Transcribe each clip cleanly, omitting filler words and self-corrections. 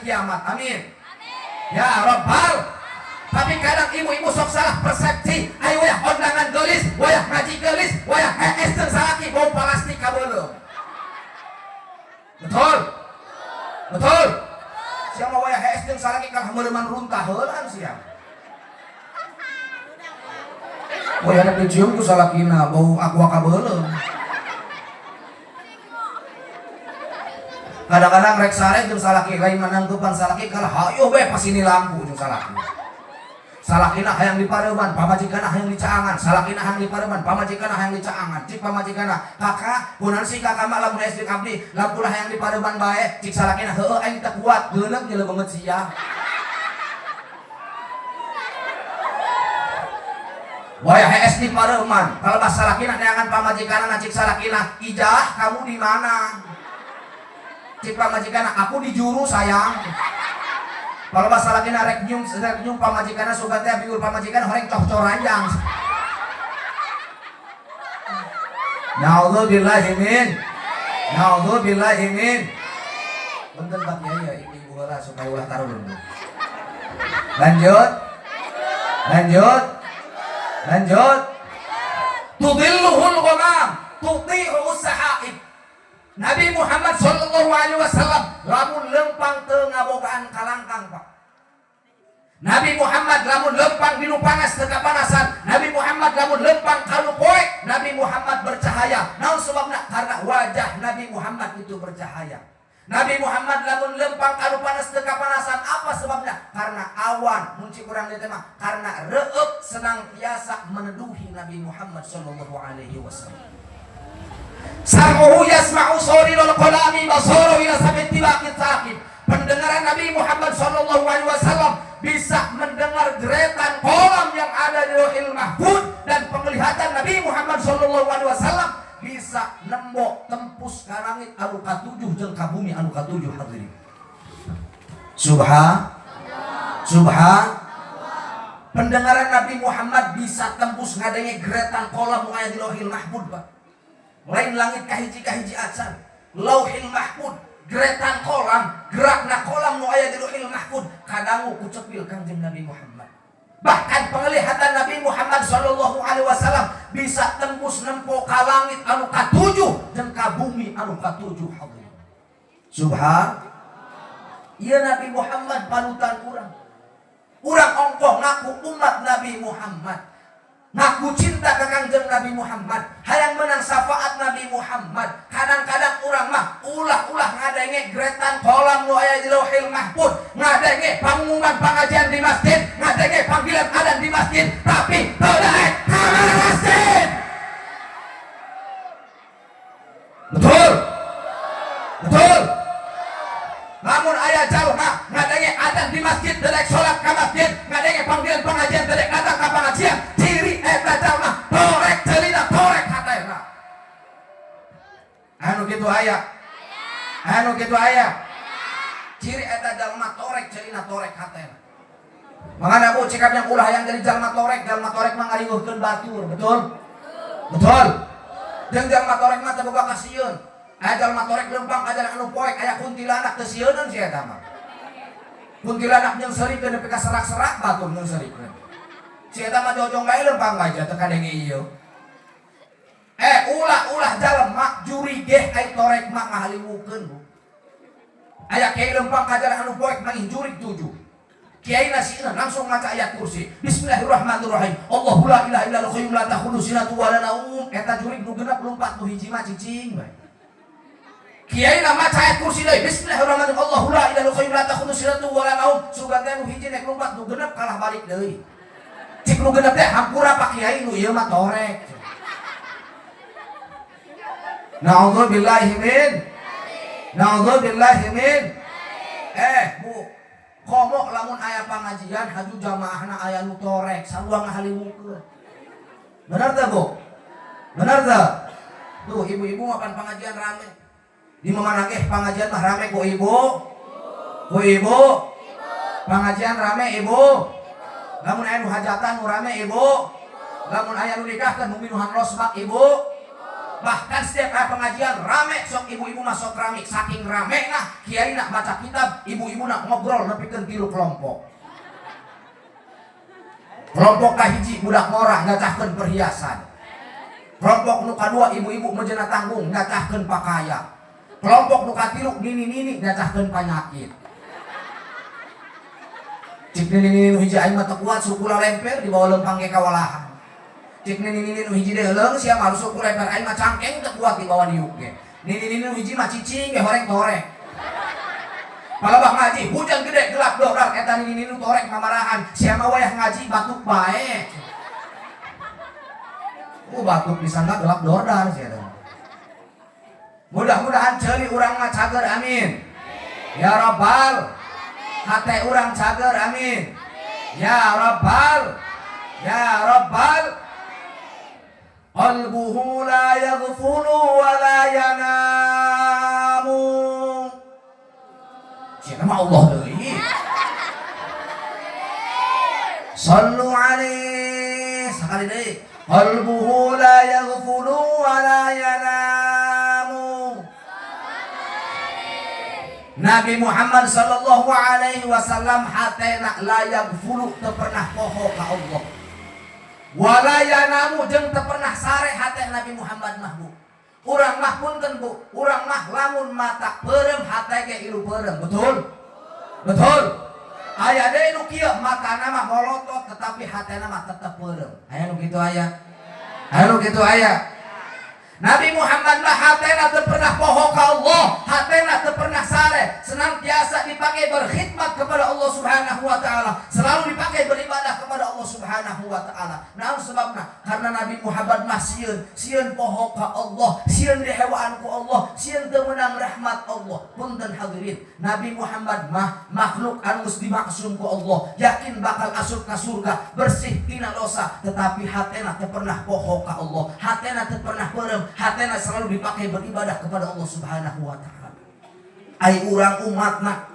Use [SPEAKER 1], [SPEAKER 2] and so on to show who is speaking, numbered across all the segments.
[SPEAKER 1] kiamat. Amin. Ya Rabbal. Tapi kadang ibu-ibu sok salah persepsi. Ayo wayah kondangan gelis, wayah ngaji gelis, wayah hees jeung salaki bau plastik kabeuleum. Betul? Betul? Siapa wayah hees jeung salaki kalah meureuman runtah heulaan sia. Wayah rek dicium ku salakina bau aqua kabeuleum. Kadang-kadang rek sare jeung salaki lain manangkeupan salaki kalah hayo bae pasini lampu jeung salaki. Salakina hayang dipareuman, pamajikanna hayang dicaangan, salakina hayang dipareuman, pamajikanna hayang dicaangan. Cik pamajikanna, kakak, kunaon sih kakak mah lamun hees jeung abdi, lampuna hayang dipareuman bae. Cik salakina, heueuh aing teu kuat, geuneuk nyeleu beungeut sia. Wayah hees dipareuman, kalau salakina neangan pamajikanna, cik salakina, ijah kamu di mana? Cik pamajikanna, aku di juru sayang. Kalau salakina rek nyium pamajikanna sugan teh biur pamajikan horeng cocor-coranjang. Naudzubillahi min. Naudzubillahi min. Punten Pak Kiai ya ibu-ibu heula supaya ulah tarun. Lanjut. Lanjut. Lanjut. Tudilluhul ghamam, tuti'u sahaib. Nabi Muhammad sallallahu alaihi wasallam lamun lempang teu ngabogaan kalangkang Pak. Nabi Muhammad lamun lempang dinu panas teu kapanasan. Nabi Muhammad lamun lempang kalu poek, Nabi Muhammad bercahaya. Naon sebabna? Karena wajah Nabi Muhammad itu bercahaya. Nabi Muhammad lamun lempang kalu panas teu kapanasan, apa sebabnya? Karena awan, mun cik urang dieu mah, karena reueup senantiasa meneduhi Nabi Muhammad sallallahu alaihi wasallam. Sam'uhu yasma'u sarirul qalami basaru ila sab'i tibaqit saqib. Pendengaran Nabi Muhammad sallallahu alaihi wasallam bisa mendengar deretan kolam yang ada di Lauhil Mahfuz, dan penglihatan Nabi Muhammad sallallahu alaihi wasallam bisa nembok tempus ka langit anu katujuh jeung ka bumi anu katujuh hadirin. Subhan Subhan. Pendengaran Nabi Muhammad bisa tembus ngadenge geretan kolam nu aya di Lauhil Mahfuz, Pak. Lain langit kahiji-kahiji acan, Lauhil Mahfuz, geretan kolam, gerakna kolam nu aya di Lauhil Mahfuz kadangu ku cepil Kangjeng Nabi Muhammad. Bahkan penglihatan Nabi Muhammad sallallahu alaihi wasallam bisa tembus nempo ka langit anu katujuh jeung ka bumi anu katujuh hadirin. Subhan. Ieu Nabi Muhammad panutan urang. Urang ongkoh ngaku umat Nabi Muhammad. Ngaku cinta ke Kangjeng Nabi Muhammad, hayang menang syafaat Nabi Muhammad. Kadang-kadang urang mah ulah-ulah ngadenge geretan kolam nu aya di Lauhil Mahfuz, ngadenge pengumuman pengajian di masjid, ngadenge panggilan adzan di masjid, tapi teu daek ka masjid. Betul? Betul? Lamun aya jalma ngadenge adzan di masjid teu daek salat ka masjid, ngadenge panggilan pengajian teu daek datang ka pengajian, ciri eta jalma torek celina torek hatena. Anu kitu aya. Anu kitu aya. Ciri eta jalma torek celina torek hatena. Mangana bu cikapnya ulah yang jadi jalma torek mah ngariweuhkeun batur, betul? Betul. Jeung jalma torek mah teu boga kasieun. Aya jalma torek lempang ka jalan anu poek aya kuntilanak teu sieuneun si eta mah. Kuntilanak jeung seurikeun nepi ka serak-serak batur jeung seurikeun. Si eta mah jojong bae lempang bae teu kadenge ieu. Ulah-ulah jalma jurigeh ai torek mah ngahaliwukeun bu. Aya kiai lempang ka jalan anu poek mangih jurig tujuh. Kiai nasina langsung maca ayat kursi. Bismillahirrahmanirrahim. Allahu la ilaha illa huwal hayyul la ta'khudhuhu sinatun wa la naum. Eta jurig nu genep lumpat nu hiji mah cicing bae. Kiai na maca ayat kursi deui. Bismillahirrahmanirrahim. Allahu la ilaha illa huwal hayyul la ta'khudhuhu sinatun wa la naum. Sugan teh nu hiji nek lumpat nu genep kalah balik deui. Cik nu genep teh hampura Pak Kiai nu ieu mah torek. Na'udzubillahi min. Na'udzubillahi min. Bu, komo lamun aya pangajian haju jamaahna aya nu torek sarua ngahaliwukeun. Bener teu, Bu? Bener teu? Tuh ibu-ibu makan pengajian rame. Di mana ge pengajian mah rame ku ibu? Ku ibu? Pengajian rame ibu? Lamun aya nu hajatan nu rame ibu? Lamun aya nu nikahkeun nu minuhan losbak ibu? Bahkan setiap kali pengajian rame, sok ibu-ibu masuk rame, saking rame nah kiai nak baca kitab, ibu-ibu nak ngobrol nepikeun 3 kelompok. Kelompok kahiji budak ngorah nyacahkeun perhiasan. Kelompok nu kadua ibu-ibu meujeuhna tanggung nyacahkeun pakaian. Kelompok nu katilu nini-nini nyacahkeun panyakit. Cik nini-nini nu hiji aing mah teu kuat suku lemper di bawah lempang ge kawalahan. Cik nini-nini nu hiji deui heuleung sia mah suku lemper aing mah cangkeng teu kuat di bawah diuk ge. Nini-nini nu hiji mah cicing ge horeng torek. Palebah ngaji hujan gede gelap dorar eta nini-nini nu torek mamarahan sia mah wayah ngaji batuk bae. Batuk disangka gelap dordar sia teh. Mudah-mudahan ceuli urang mah cager amin. Ya Rabbal. Hate urang cager amin. Ya Rabbal. Ya Rabbal. Qalbuhu la yaghfulu wa la yanamu. Siapa mah Allah deui. Sallu alaihi sakali deui. Qalbuhu la yaghfulu wa la yanamu. Nabi Muhammad sallallahu alaihi wasallam hatena la yaghfulu teu pernah poho ka Allah. Wala yanamu jeung teu pernah sare hate Nabi Muhammad mah bu. Urang mah punten bu, urang mah lamun mata peureum hate ge ilu peureum, betul? Betul. Aya deui nu kieu matana mah molotot tetapi hatena mah tetep peureum. Aya nu kitu aya. Aya nu kitu aya. Nabi Muhammad mah hatena teu pernah poho ka Allah, hatena teu pernah sare, senantiasa dipakai berkhidmat kepada Allah Subhanahu wa taala, selalu dipakai beribadah kepada Allah Subhanahu wa taala. Naon sebabna? Karena Nabi Muhammad mah sieun, sieun poho ka Allah, sieun dihewaan ku Allah, sieun teu meunang rahmat Allah. Punten hadirin, Nabi Muhammad mah makhluk anu geus dimaksum ku Allah, yakin bakal asup ka surga, bersih tina dosa, tetapi hatena teu pernah poho ka Allah, hatena teu pernah peureum, hatena selalu dipakai beribadah kepada Allah Subhanahu wa taala. Ai urang umatna,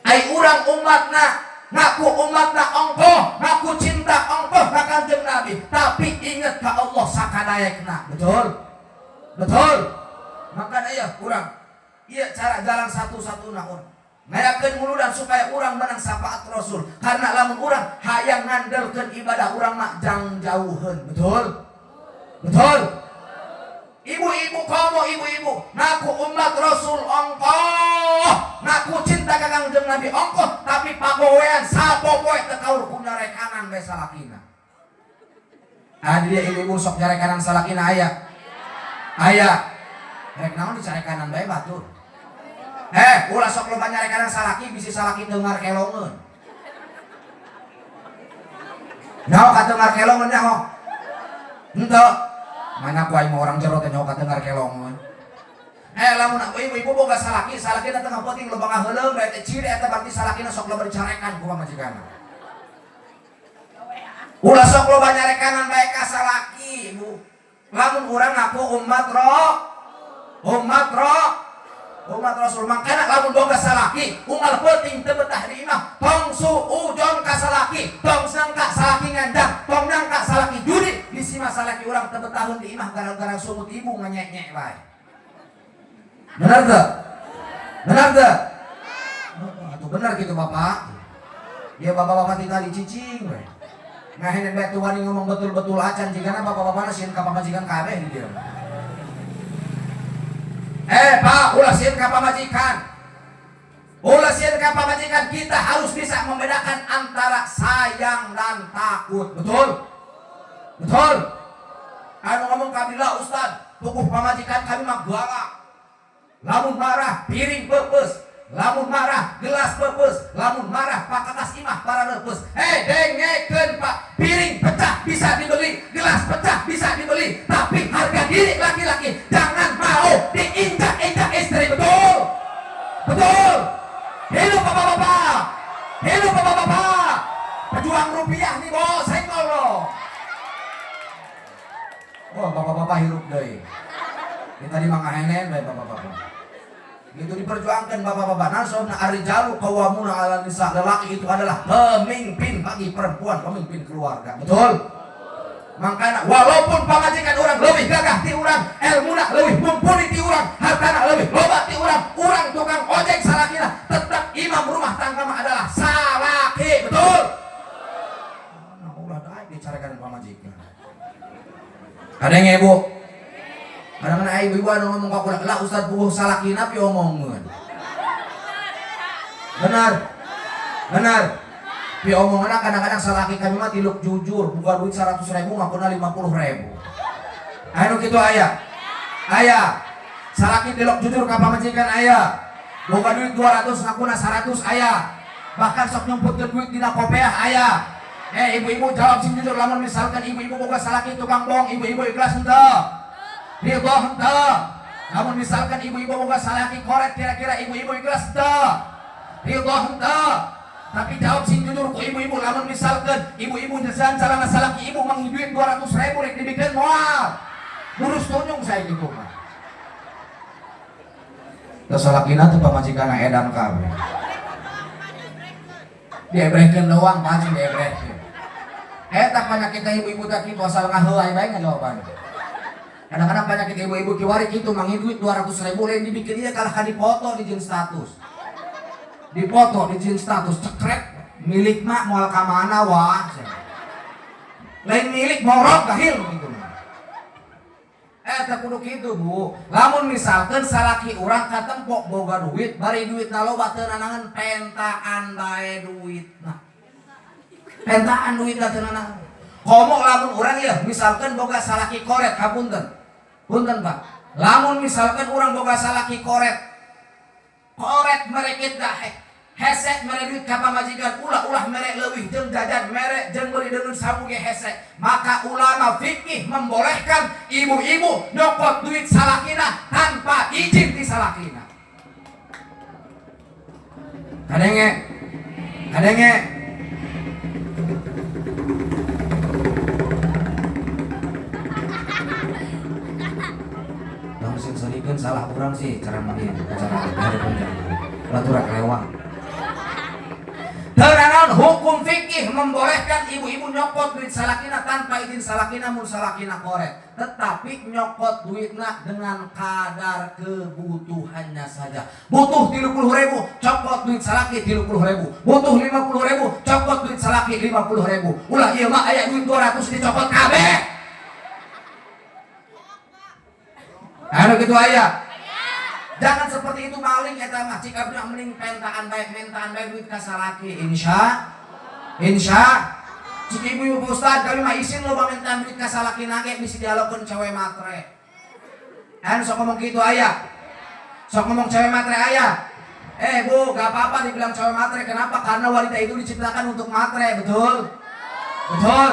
[SPEAKER 1] ai urang umatna ngaku umatna ongkoh, ngaku cinta ongkoh ka Kanjeng Nabi, tapi inget ka Allah sakadaekna. Betul? Betul. Maka aya urang ieu cara jalan satu-satuna urang ngayakeun muludan supaya urang menang syafaat Rasul. Karena lamun urang hayang ngandelkeun ibadah urang mah jang jauheun. Betul? Betul. Ibu-ibu komo ibu-ibu ngaku umat Rasul ongkoh, ngaku cinta ka Kangjeng Nabi ongkoh, tapi pagowean sapopoe teu kaur ku nyarekanan bae salakina. Ah dia ibu-ibu sok nyarekanan salakina aya. Aya. Rek naon dicarekanan bae batur. Ulah sok loba nyarekanan salaki bisi salaki teungar kelongeun. Nyaho ka teungar kelongeun nyaho? Henteu. Mana ku aing mah orang jero teh nyaho ka teungar kelongeun. Lamun ibu-ibu boga salaki, salakina tengah peuting loba ngaheuleung bae teh ciri eta berarti salakina sok loba dicarekan ku pamajikanna. Ulah sok loba nyarekanan bae ka salaki, Bu. Lamun urang ngaku umat ro, umat ro, umat Rasul, makana lamun boga salaki, unggal peuting teu betah di imah, tong suujon ka salaki, tong sangka salaki ngandang, tong nangka salaki judi, bisi mah salaki urang teu betahun di imah gara-gara sungut ibu nganyek-nyek bae. Benar teu? Benar teu? Atuh benar gitu Bapak. Ya bapak-bapak tinggal dicicing we. Ngahenen bae tuh wani ngomong betul-betul acan jigana bapak-bapakna sieun ka pamajikan kabeh di dieu. Pak, ulah sieun ka pamajikan. Ulah sieun ka pamajikan, kita harus bisa membedakan antara sayang dan takut. Betul? Betul? Anu ngomong kabila Ustad, puguh pamajikan kami mah galak. Lamun marah piring peupeus, lamun marah gelas peupeus, lamun marah pakakas imah para reupes. Dengekeun Pak, piring pecah bisa dibeli, gelas pecah bisa dibeli, tapi harga diri laki-laki jangan mau diinjak-injak istri. Betul? Betul? Hidup bapak-bapak, hidup bapak-bapak. Pejuang rupiah nih bos, senggol loh. Wah, bapak-bapak hirup deui. Ini tadi mah ngahenen bae bapak-bapak. Itu diperjuangkan bapak-bapak. Nah, soalnya ar-rijalu qawwamuna 'ala nisa. Lelaki itu adalah pemimpin bagi perempuan, pemimpin keluarga. Betul? Makanya walaupun pamajikan urang lebih gagah ti urang, elmuna lebih mumpuni ti urang, hartana lebih loba ti urang, urang tukang ojek salakina, tetap imam rumah tangga mah adalah salaki, betul? Nah, ulah daek dicarikan pamajikan. Ada yang ibu? Kadang-kadang ibu-ibu anu ngomong ka kula, lah Ustaz puguh salakina pi omongeun. Benar. Benar. Pi omongan kadang-kadang salaki kami mah tiluk jujur, buka duit 100 ribu ngakuna 50 ribu. Anu kitu aya. Aya. Salaki tiluk jujur ka pamajikan aya. Boga duit 200 ngakuna 100 aya. Bahkan sok nyumputkeun duit dina kopeah aya. Ibu-ibu jawab sing jujur, lamun misalkan ibu-ibu boga salaki tukang bohong, ibu-ibu ikhlas henteu? Ridho henteu? Lamun misalkan ibu-ibu boga salaki koret, kira-kira ibu-ibu ikhlas henteu? Ridho henteu? Tapi jawab sing jujur ku ibu-ibu, lamun misalkan ibu-ibu nyesan calana salaki ibu mangi duit 200 ribu rek dibikeun moal. Lurus tunyung saya gitu mah. Teu salakina teh pamajikanna edan kabeh. Diebrekeun doang Pak Haji, diebrekeun. Eta penyakit ibu-ibu teh kitu asal ngaheulai bae ngajawaban. Kadang-kadang penyakit ibu-ibu kiwari kitu mangi duit 200 ribu lain dibikeun ieu kalah ka dipoto di jeung status. Dipoto di jeung status cekrek milik mak moal ka mana wah. Lain milik morok gahil gitu mah. Eta kudu kitu Bu. Lamun misalkan salaki urang katempok boga duit, bari duitna loba teu nanahan pentaan bae duitna. Pentaan duitna teu nanahan. Komo lamun urang ieu misalkan boga salaki koret hapunten. Punten Pak. Lamun misalkan urang boga salaki koret, koret merekit dah hesek mere duit ka pamajikan, ulah-ulah mere leuwih jeung jajan mere jeung meuli deungeun sabu ge hesek. Maka ulama fikih membolehkan ibu-ibu nyokot duit salakina tanpa izin ti salakina. Kadenge? Kadenge? Bang sing serikeun salah urang sih cara mah ieu cara baturak lewat. Terangan hukum fikih membolehkan ibu-ibu nyokot duit salakina tanpa izin salakina mun salakina koret, tetapi nyokot duitna dengan kadar kebutuhannya saja. Butuh 30 ribu, copot duit salaki 30 ribu. Butuh 50 ribu, copot duit salaki 50 ribu. Ulah ieu mah aya duit 200 dicopot kabeh. Anu kitu aya. Jangan seperti itu maling eta mah cik abdi mending pentaan bae mentaan bae duit ka salaki. Insya insya cik ibu-ibu Ustaz kami mah isin loba mentaan duit ka salaki nage bisi dialokeun cewek matre. Anu sok ngomong kitu aya. Sok ngomong cewek matre aya. Bu, gak apa-apa dibilang cewek matre. Kenapa? Karena wanita itu diciptakan untuk matre, betul? Betul.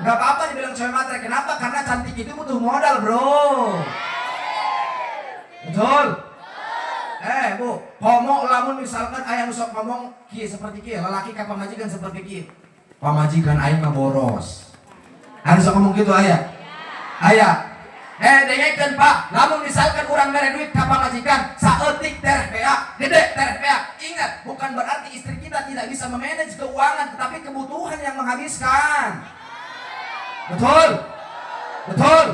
[SPEAKER 1] Gak apa-apa dibilang cewek matre. Kenapa? Karena cantik itu butuh modal, bro. Betul. Bu, homo lamun misalkan ayah sok ngomong kieu seperti kieu, lelaki ka pamajikan seperti kieu. Pamajikan aing mah boros. Anu sok ngomong gitu aya. Aya. Dengekeun Pak, lamun misalkan urang mere duit ka pamajikan saeutik tereh beak, gede tereh beak. Ingat, bukan berarti istri kita tidak bisa memanage keuangan, tetapi kebutuhan yang menghabiskan. Betul? Betul.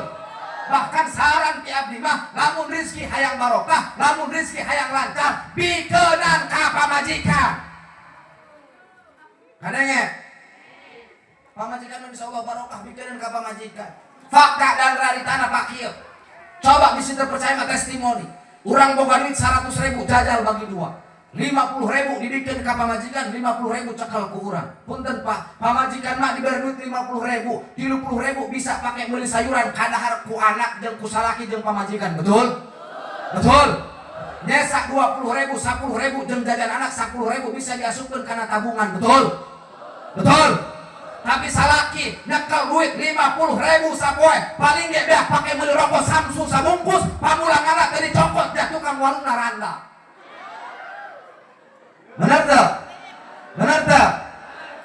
[SPEAKER 1] Bahkan saran ti abdi mah, lamun rizki hayang barokah, lamun rizki hayang lancar, bikeunan ka pamajikan. Kadenge? Pamajikan mah insyaallah barokah bikeunan ka pamajikan. Fakta dan realitana Pak kieu. Coba bisa terpercaya mah testimoni. Urang boga duit 100 ribu jajal bagi dua. 50 ribu dibikeun ka pamajikan, 50 ribu cekel ku urang. Punten Pak, pamajikan mah diberi duit 50 ribu, 30 ribu bisa pakai beli sayuran kadahar ku anak jeung ku salaki jeung pamajikan, betul? Betul. Nyesak 20 ribu, 10 ribu jeung jajan anak 10 ribu bisa diasupkeun kana tabungan, betul? Betul. Tapi salaki nyekel duit 50 ribu sapoe, paling ge beak pakai beli rokok Samsu sabungkus, pamulanganna teh dicokot jah tukang warung naranda. Benar tak? Benar tak?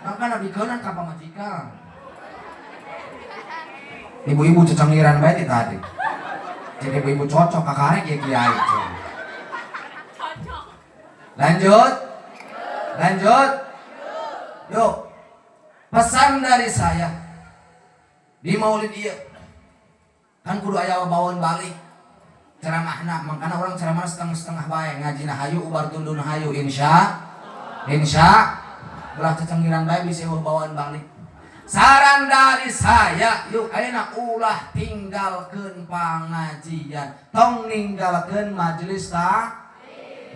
[SPEAKER 1] Maka dikeunan ka pamajikan. Ibu-ibu cecengiran bae ti tadi. Jadi ibu-ibu cocok kakarek ya kiai. Cocok. Lanjut. Lanjut. Yuk. Pesan dari saya. Di maulid ieu kan kudu aya bawaan balik ceramahna, makana urang ceramah setengah-setengah bae, ngajina hayu ubar tundun hayu, insya insya belah cecenggiran bae bisa bawaan balik. Saran dari saya, yuk ayeuna ulah tinggalkeun pangajian, tong ninggalkeun majelis ta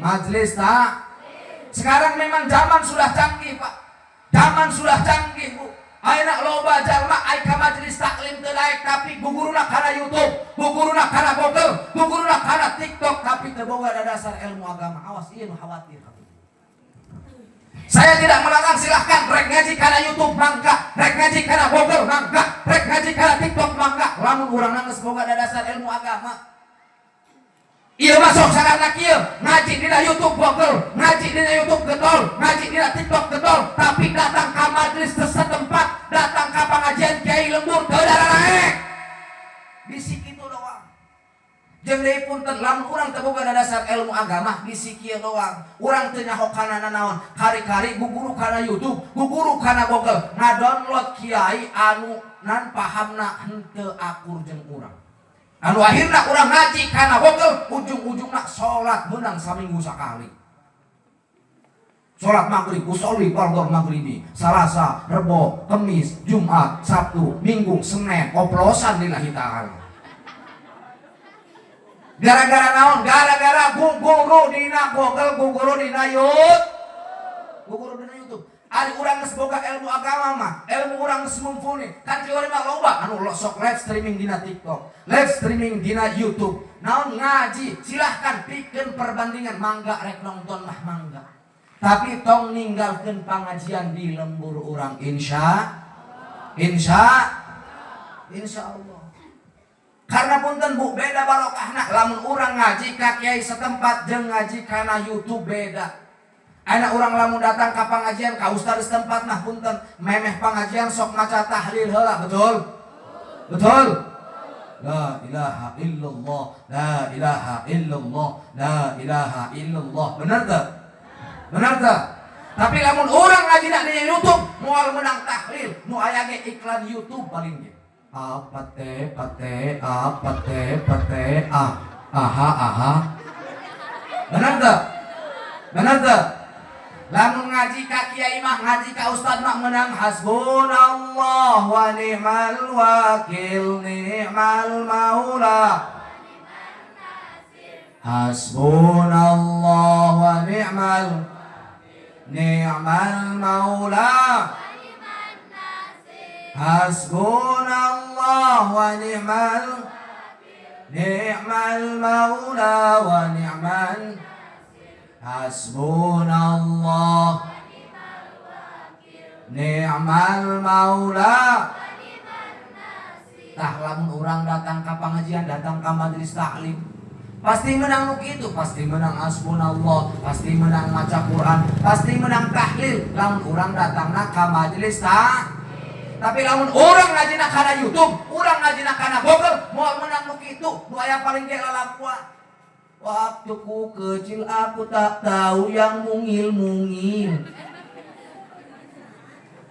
[SPEAKER 1] majelis ta. Sekarang memang zaman sudah canggih, Pak, zaman sudah canggih, Bu. Ayeuna loba jalma ai ka majelis taklim teu daek, tapi guguruna kana YouTube, guguruna kana Google, guguruna kana TikTok, tapi teu boga dasar ilmu agama. Awas, ieu nu khawatir. Saya tidak melarang, silahkan rek ngaji kana YouTube mangga, rek ngaji kana Google mangga, rek ngaji kana TikTok mangga. Lamun urang geus boga dasar ilmu agama. Ieu masuk sarana kieu, ngaji dina YouTube Google, ngaji dina YouTube getol, ngaji dina TikTok getol, tapi datang ka majelis setempat, datang ka pengajian kiai lembur teu dararaek. Bisi kitu doang. Jeung deui punten, lamun urang teu boga dasar ilmu agama, bisi kieu doang. Urang teu nyaho kana nanaon, kari-kari guguru kana YouTube, guguru kana Google, ngadownload kiai anu nan pahamna henteu akur jeung urang. Anu akhirna urang ngaji kana Google, ujung-ujungna salat menang saminggu sakali. Salat maghrib, usolli fardhu maghribi, Salasa, Rebo, Kamis, Jumat, Sabtu, Minggu, Senin, oplosan lillahi ta'ala. Gara-gara naon? Gara-gara guguru dina Google, guguru dina YouTube. Guguru dina YouTube. Ari urang geus boga ilmu agama mah, ilmu urang geus mumpuni. Kan kieu mah loba anu sok live streaming dina TikTok, live streaming dina YouTube. Naon ngaji, silahkan pikeun perbandingan, mangga rek nonton mah mangga. Tapi tong ninggalkeun pangajian di lembur urang, insya insya insya Allah. Karena punten Bu, beda barokahna lamun urang ngaji ka kiai setempat jeung ngaji kana YouTube beda. Anak urang lamun datang ka pengajian ka ustaz setempat mah punten memeh pengajian sok maca tahlil heula, betul? Betul? La ilaha illallah, la ilaha illallah, la ilaha illallah. Benar tak? Benar tak? Tapi lamun urang ngaji di YouTube moal menang tahlil, nu aya ge iklan YouTube paling ge. A P T P T A P T P T A aha aha. Benar tak? Benar tak? Lamun ngaji ka kiai mah, ngaji ka ustad mah menang hasbunallah wa ni'mal wakil, ni'mal maula. Hasbunallah wa ni'mal ni'mal maula. Hasbunallah wa ni'mal ni'mal maula wa ni'mal hasbunallah ni'mal maula. Tah lamun urang datang ka pengajian, datang ka majelis taklim, pasti menang nu kitu, pasti menang hasbunallah, pasti menang maca Quran, pasti menang tahlil lamun urang datangna ka majelis tak. Tapi lamun urang ngajina kana YouTube, urang ngajina kana Google, moal menang nu kitu, nu aya paling ge lalakuan. Waktu ku kecil aku tak tahu yang mungil-mungil.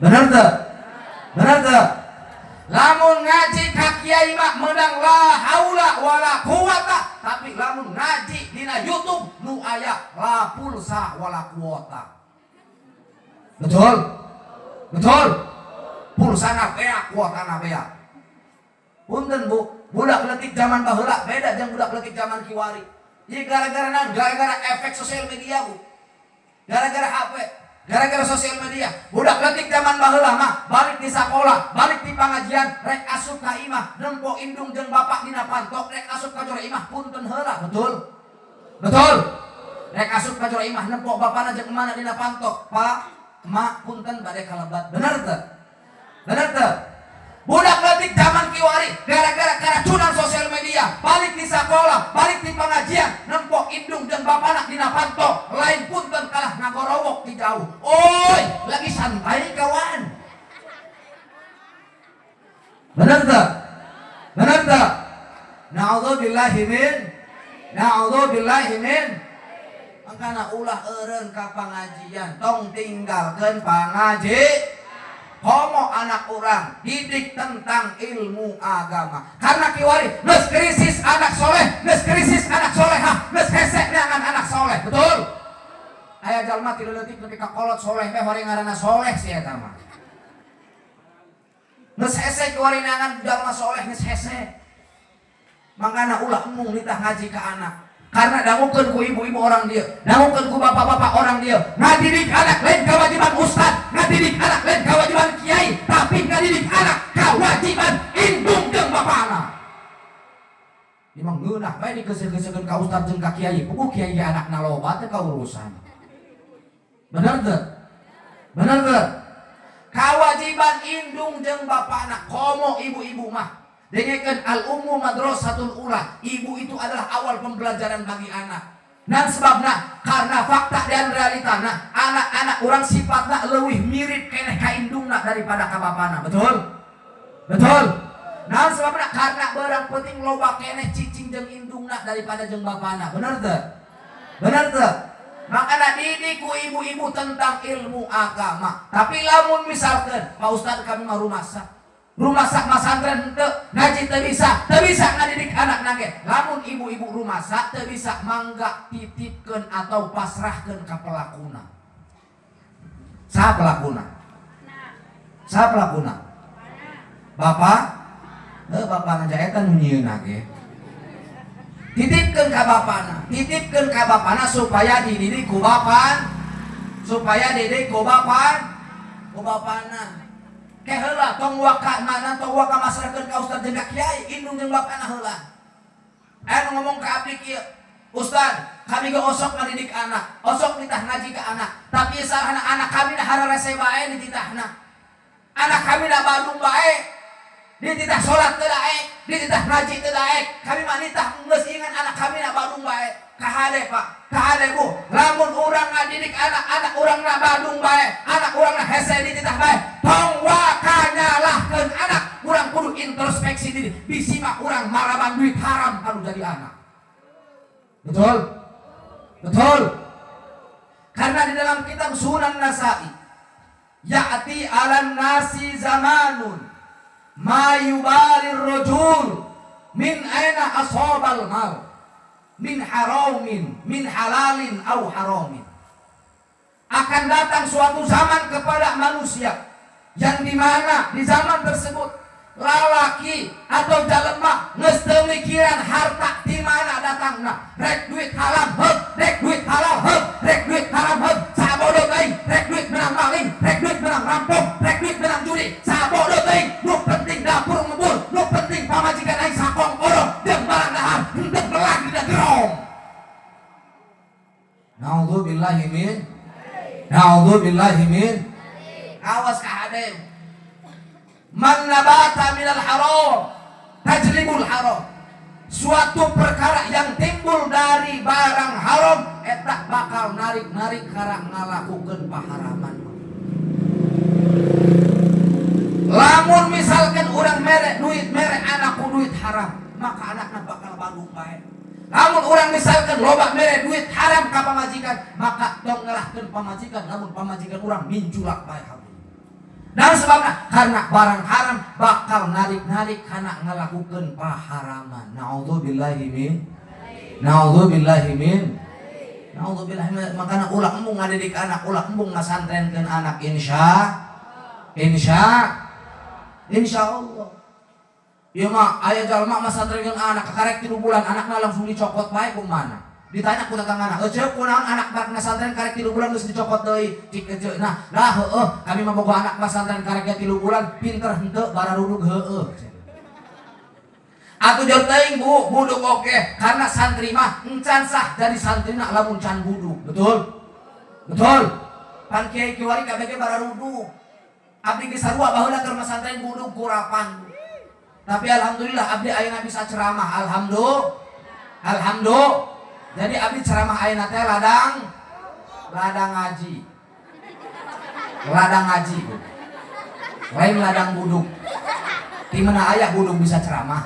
[SPEAKER 1] Benar tak? Benar tak? Lamun ngaji ka kiai mah menang la haula wala quwata, tapi lamun ngaji dina YouTube nu aya la pulsa wala kuota. Betul? Betul? Pulsana beak, kuotana beak. Punten Bu, budak leutik zaman baheula beda jeung budak leutik zaman kiwari. Ieu gara-gara naon? Gara-gara efek sosial media, Bu. Gara-gara HP, gara-gara sosial media. Budak leutik zaman baheula mah balik di sekolah, balik di pengajian, rek asup ka imah, nempo indung jeung bapak dina pantok, rek asup ka jero imah punten heula, betul? Betul? Rek asup ka jero imah nempo bapana jeung emana dina pantok, Pak, Mak, punten bade kalebat. Bener teu? Bener teu? Budak leutik zaman kiwari gara-gara keracunan sosial media, balik di sekolah, balik di pengajian, nempo indung jeung bapana dina pantok, lain punten kalah ngagorowok di jauh. Oi, lagi santai kawan. Bener teu? Bener teu? Na'udzubillahi min na'udzubillahi min. Mangkana ulah eureun ka pangajian, tong tinggalkeun pangaji. Komo anak urang didik tentang ilmu agama. Karena kiwari geus krisis anak soleh, geus krisis anak solehah, geus hese neangan anak soleh. Betul? Aya jalma ti leutik nepi ka kolot soleh teh, hoyong ngaranna soleh si eta mah. Geus hese kiwari neangan jalma soleh, geus hese. Makana ulah embung nitah ngaji ka anak. Karena dangukeun ku ibu-ibu orang dia, dangukeun ku bapak-bapak orang dia, ngadidik anak lain kewajiban ustad, ngadidik anak lain kewajiban kiai, tapi ngadidik anak kewajiban indung jeung bapana. Ieu mah ngeunah bae dikeuseuh-keuseuhkeun ka ustad jeung ka kiai, puguh kiai ge anakna loba, teu kaurusan. Bener teu? Bener teu? Kewajiban indung jeung bapana, komo ibu-ibu mah. Dengekeun, al ummu madrasatul ula. Ibu itu adalah awal pembelajaran bagi anak. Dan sebabna karena fakta dan realita, nah, anak-anak urang sifatna leuwih mirip keneh ka indungna daripada ka bapana. Betul? Betul? Nah, sebabna karena barang penting loba keneh cicing jeung indungna daripada jeung bapana. Bener teu? Bener teu? Makanya didik ku ibu-ibu tentang ilmu agama. Tapi lamun misalkan, "Pak Ustad, kami mah rumasa. Rumasa masantren henteu, ngaji teu bisa, teu bisa ngadidik anak nage." Lamun ibu-ibu rumasa teu bisa, mangga titipkeun atau pasrahkeun ka pelakuna. Saha pelakuna? Saha pelakuna? Bapak? Heuh, bapak ngaja eta nu nyieunna ge. Titipkeun ka bapana, titipkeun ka bapana supaya dididik ku bapan, supaya dididik ku bapan, ku bapana. Ke heula tong waka mana, tong waka masrahkeun ka ustad jeung ka kiai, indung jeung bapana heula. Aya nu ngomong ka abdi kieu, "Ustad, kami ge osok ngadidik anak, osok nitah ngaji ke anak, tapi salahna anak kami na hararese bae dititahna. Anak kami na badung bae, dititah salat teu daek, dititah ngaji teu daek. Kami mah nitah geus ingan anak kami na badung bae." Kahade Pak, kahade Bu, lamun urang ngadidik anak, anak urang na badung bae, anak urang na hese dititah bae, tong waka nyalahkeun anak, urang kudu introspeksi diri, bisi mah urang maraban duit haram kalau jadi anak. Betul? Betul? Karena di dalam kitab Sunan Nasai, ya'ti alan nasi zamanun ma yubalir rajul min aina asabal mal, min haramin min halalin au haramin. Akan datang suatu zaman kepada manusia yang dimana di zaman tersebut lalaki atau jalema geus teu mikiran harta di mana datangna, rek duit haram heug, rek duit halal heug, rek duit haram heug, sabodo teuing, rek duit menang maling, rek duit menang rampok, rek duit menang judi, sabodo teuing, nu penting dapur ngebul, nu penting pamajikan aing sakongkorong jeung barang dahar henteu melag dina gerong. Naudzubillahi min, naudzubillahi min. Awas kahadem. Man nabata minal haram tajlibul haram. Suatu perkara yang timbul dari barang haram eta bakal narik-narik karena ngalakukeun paharaman. Lamun misalkan urang mere duit, mere anakku duit haram, maka anaknya bakal badung bae. Lamun urang misalkan loba mere duit haram ka pamajikan, maka tong ngelahkeun pamajikan lamun pamajikan urang minculak bae harum. Dan sebabnya karena barang haram bakal narik-narik karena ngelakukan paharaman. Naudzubillahi min, naudzubillahi min, naudzubillahi min. Makana ulah embung ngadidik anak, ulah embung ngasantrenkeun anak, insya Allah. Ieu mah aya jalma masantrenkeun anak kakarek 3 bulan anakna langsung dicokot bae kumana. Ditanya ku tetanggana, "Ece, kunaon anak barek pesantren karek 3 bulan geus dicokot deui?" Cik ece, "Nah, lah heueuh, kami mah boga anak pesantren karek 3 bulan, pinter henteu, bararudug heueuh." Atuh jauh teuing Bu, buduk oke, karena santri mah encan sah jadi santrina lamun can buduk. Betul? Betul? Pan kiai kiwari kabeh ge bararudug. Abdi ge sarua baheula keur pesantren buduk kurapan. Tapi alhamdulillah abdi ayeuna bisa ceramah. Alhamdulillah. Alhamdulillah. Jadi abdi ceramah ayeuna teh ladang ladang ngaji. Ladang ngaji, Bu. Lain ladang buduk. Di mana aya buduk bisa ceramah?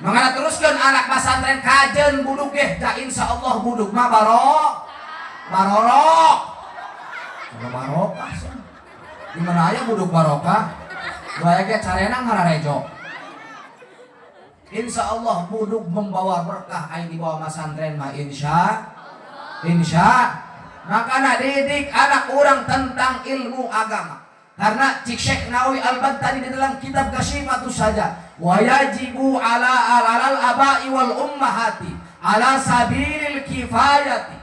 [SPEAKER 1] Mangana teruskeun anak pesantren kajen buduk ge, da insyaallah buduk mah barok. Barorok. Barokah sih. Di mana aya buduk barokah? Dua ge carenang hararejo. Insya Allah buduk membawa berkah aing dibawa masantren mah insya insya. Makana didik anak orang tentang ilmu agama. Karena cik Syekh Nawawi Al-Bantani di dalam kitab Kasyifatus saja, wa yajibu ala alal abai wal ummahati ala sabilil kifayati.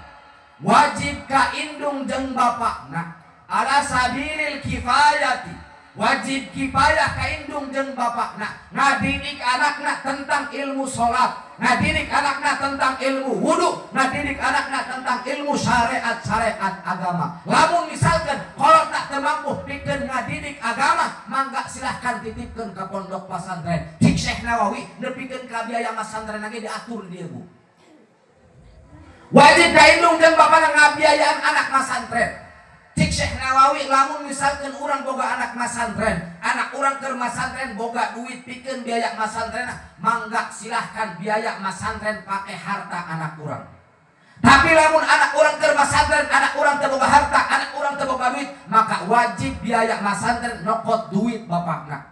[SPEAKER 1] Wajib ka indung jeung bapakna ala sabilil kifayati. Wajib kifayah ka indung jeung bapakna ngadidik anakna tentang ilmu salat, ngadidik anakna tentang ilmu wudu, ngadidik anakna tentang ilmu syariat-syariat agama. Lamun misalkan kalau tak mampu pikeun ngadidik agama, mangga silahkan titipkeun ka pondok pesantren. Cik Syekh Nawawi nepikeun ka biaya masantren lagi diatur dia bu. Wajib ka indung jeung bapakna ngabiayaan anak masantren. Cik Syekh Nawawi lamun misalkan urang boga anak masantren, anak urang keur masantren boga duit pikeun biaya masantren, mangga silahkan biaya masantren pakai harta anak urang. Tapi lamun anak urang keur masantren, anak urang teu boga harta, anak urang teu boga duit, maka wajib biaya masantren nyokot duit bapakna.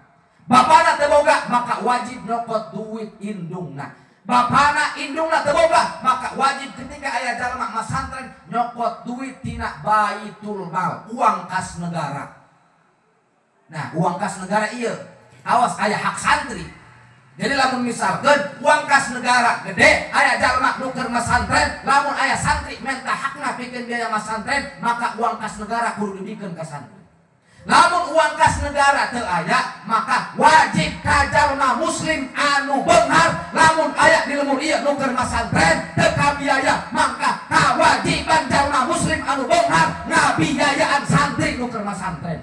[SPEAKER 1] Bapakna teu boga, maka wajib nyokot duit indungna. Bapana indungna teu boga, maka wajib ketika aya jalma masantren nyokot duit tina baitul mal, uang kas negara. Nah, uang kas negara iya, awas aya hak santri. Jadi lamun misalkan uang kas negara gede, aya jalma nu keur masantren, lamun aya santri minta hakna pikeun biaya masantren, maka uang kas negara kudu dibikeun ka santri. Lamun uang kas negara teu aya, maka wajib ka jalma muslim anu beunghar lamun aya di lemur ieu nu keur masantren teu kabiaya, maka kawajiban jalma muslim anu beunghar ngabiayaan santri nu keur masantren.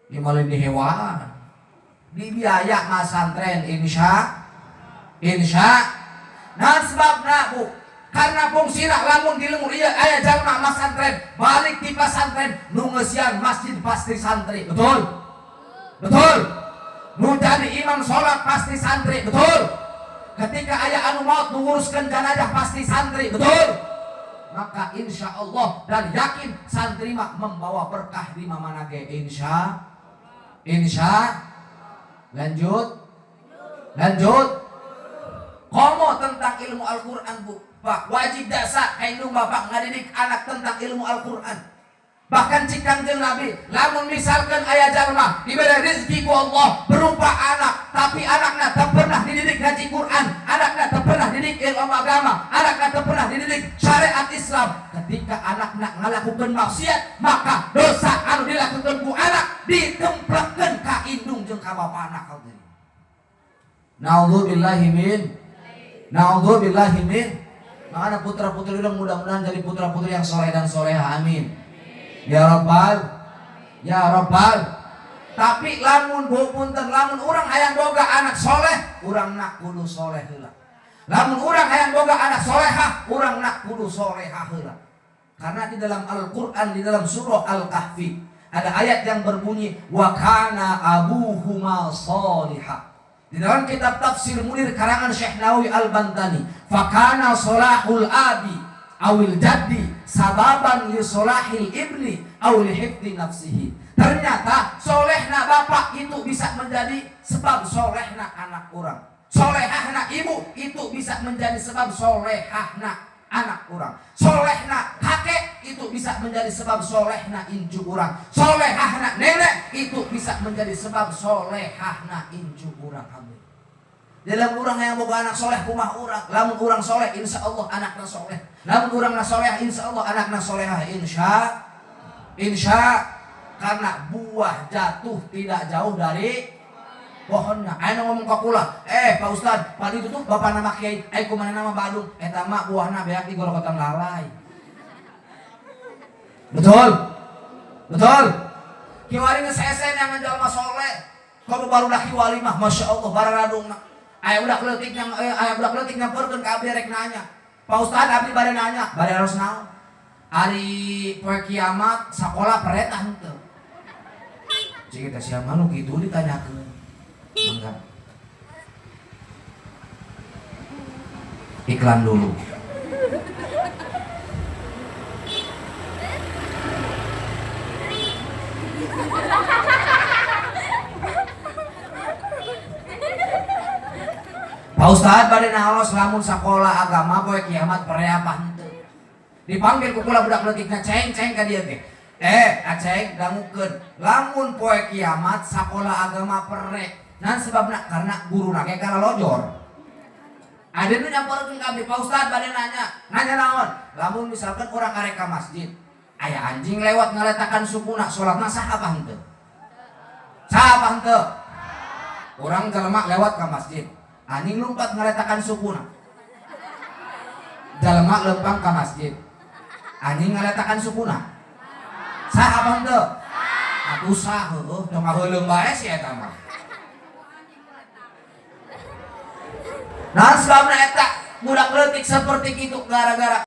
[SPEAKER 1] Ieu mah lain dihewaan. Dibiaya masantren insya insya. Nah sebabna bu, karena fungsina lamun di lemur ieu aya jalma masantren balik di pasantren nu ngeusian masjid pasti santri, betul? Betul. Nu jadi imam sholat pasti santri, betul? Ketika aya anu maut nu nguruskeun jenazah pasti santri, betul? Maka insya Allah dan yakin santri mah membawa berkah di mana ge insya insya. Lanjut lanjut. Komo tentang ilmu Al-Quran bu, Pak, wajib dasar kaindung bapak ngadidik anak tentang ilmu Al-Quran. Bahkan cik Kangjeng Nabi, lamun misalkan aya jalma diberi rezeki ku Allah berupa anak, tapi anaknya tak pernah dididik ngaji Quran, anaknya tak pernah dididik ilmu agama, anaknya tak pernah dididik syariat Islam. Ketika anaknya ngalakukan maksiat, maka dosa anu dilakukan ku anak ditempelkeun ka indung jeung ka bapana. Naudzubillahi min, naudzubillahi min. Makanya putra-putri udah mudah-mudahan jadi putra-putri yang soleh dan soleha, amin. Ya Rabbal, ya Rabbal. Tapi lamun bu punten, lamun urang hayang boga anak soleh, urang nak kudu soleh heula. Lamun urang hayang boga anak solehah, urang nak kudu solehah heula. Karena di dalam Al-Quran, di dalam surah Al-Kahfi ada ayat yang berbunyi wa kana abuhuma solihah. Di dalam kitab tafsir Munir karangan Syekh Nawawi Al-Bantani, fakana solahul abi awil jaddi sababan li solahil ibni aw li hifdi nafsihi. Ternyata solehna bapak itu bisa menjadi sebab solehna anak orang. Solehahna ibu itu bisa menjadi sebab solehahna anak orang. Solehna kakek itu bisa menjadi sebab solehna incu orang. Solehahna nenek itu bisa menjadi sebab solehahna incu orang. Amin. Dalam orang yang boga anak soleh kumah urang. Lamun urang soleh insya Allah anakna soleh. Lamun urangna soleh insya Allah anakna solehah insya insya. Karena buah jatuh tidak jauh dari pohonnya. Ayo ngomong ke kula, Pak Ustad, pak itu tuh bapak nama kiai, ayo kumana nama Badung, eta mah buahna beak di gorokotan lalai. Betul, betul. Kiwari ngesesen yang ngejalma soleh. Kamu baru dah kiwari mah, masya Allah bararadung. Ayo udah leutik yang, ayo udah leutik nyamperkeun ka abdi rek nanya. Pak Ustad abdi bade nanya, bade harus naon? Ari poe kiamat sakola peretah henteu. Cik eta siapa nu kitu ditanyakeun. Mangga. Iklan dulu. Pak Ustad bade naros, lamun sakola agama poe kiamat pere apa henteu? Dipanggil ku kula budak leutikna, ceng ceng ka dieu ge. Eh, aceng dangukeun. Lamun poe kiamat sakola agama pere. Nah sebabna karena guruna ge lojor. Ada nu nyamperkeun ka abdi, Pak Ustad bade nanya. Nanya naon? Lamun misalkan urang arek ka masjid, aya anjing lewat ngaletakan sukuna, salatna sah apa henteu? Sah apa henteu? Urang jelema lewat ka masjid, anjing lumpat ngaletakan sukuna. Jelema lempang ka masjid, anjing ngaletakan sukuna. Sah apa henteu? Atuh sah heueuh, tong ngaheuleung bae si eta mah. Nah sebabna eta budak leutik seperti itu gara-gara